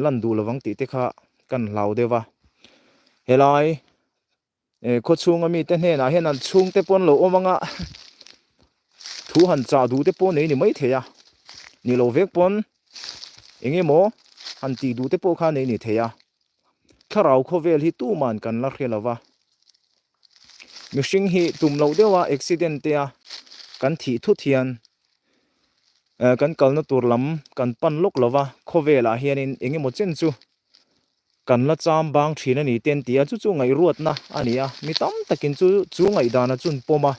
Lan duh lovang tih te kha kan hlau deuh a. Helai khaw chhunga mite hnenah hian an chhungte pawh an lo awm anga thu han chah duh te pawh nei ni mai thei a. Ni lo vek pawn eng emaw han tih duh te pawh kha nei ni thei a. Thlarau khawvel hi tuman kan la hre lo va. Mihring hi tum loh deuha accident te a kan thih thut hian kan kalna tur lam kan pan lawk lo va, khawvelah hianin eng emaw chen chu kan la cham bang thin a ni te an ti a, chu chu ngaihruatna a ni a, mi tam takin chu chu ngaihdana chu an pawm a,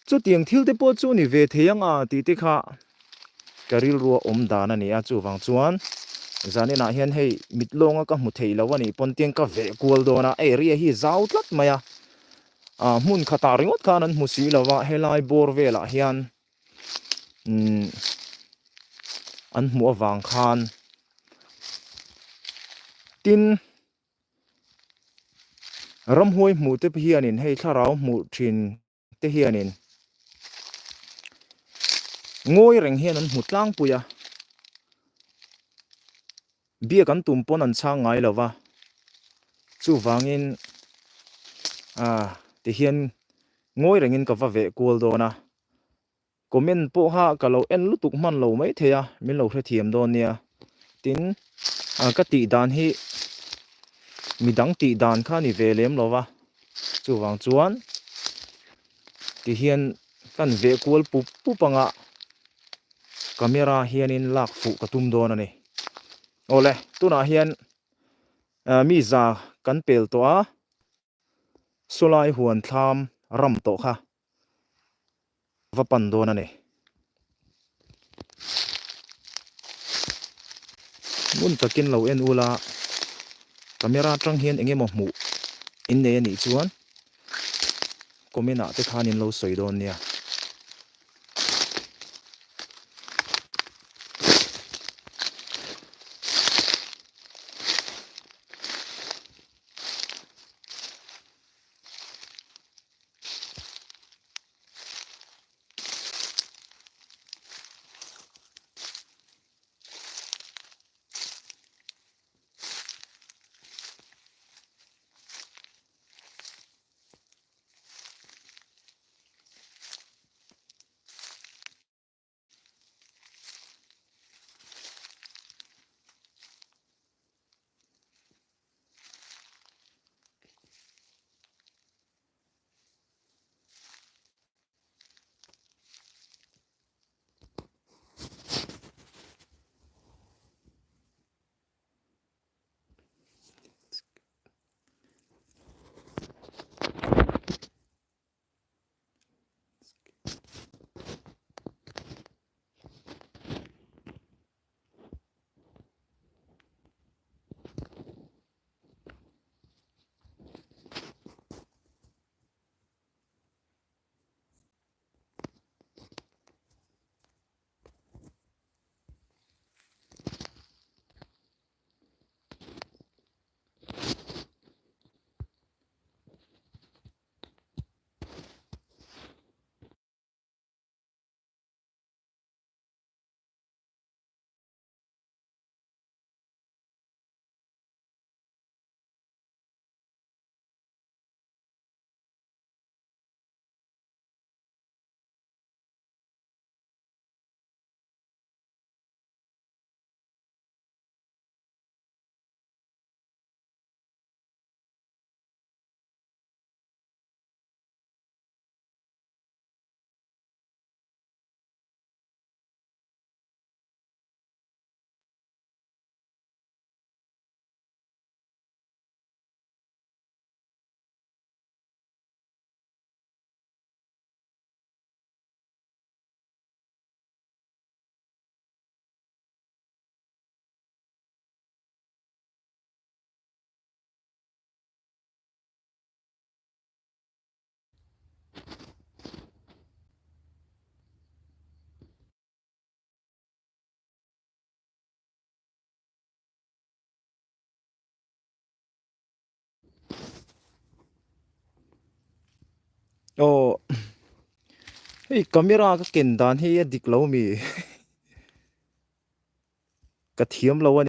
chutiang thil te pawh chu ni ve thei ang a tih te kha ka rilrua awm dan a ni a, chuvang chuan zaninah hian hei mit lawnga ka hmu theih lo a nih pawn tiang ka veh kual dawn a, area hi zau tlat mai a. Ah hmun khatah ringawt khan an hmu si lo va helai bawr velah hian umm an hmuh avang khan tin ramhuai hmuh te hianin hei thlarau hmuh thin te hianin ngawi reng hian an hmu tlangpui a. Biak an tum pawn an chhang ngai lo va, chuvangin ah tihian ngawi rengin ka va veh kual dawn a, comment pawh kha ka lo en lutuk hman lo mai thei a, min lo hrethiam dawn nia. Tin, ah ka tih dan hi midang tih dan kha ni ve lem lo va, chuvang chuan tihian kan veh kual pup pup anga Camera hianin lak fuh ka tum dawn a ni. Awle, tunah hian mi za kan pel tawh a, sawlai huan thlam ram tawh kha va pan dawn a ni. Ngun takin lo en ula, camera atang hian eng emaw hmuh in nei a nih chuan comment ah te khan in lo sawi dawn nia. Aw hei camera ka ken dan hi a dik lo mi ka thiam lo a ni.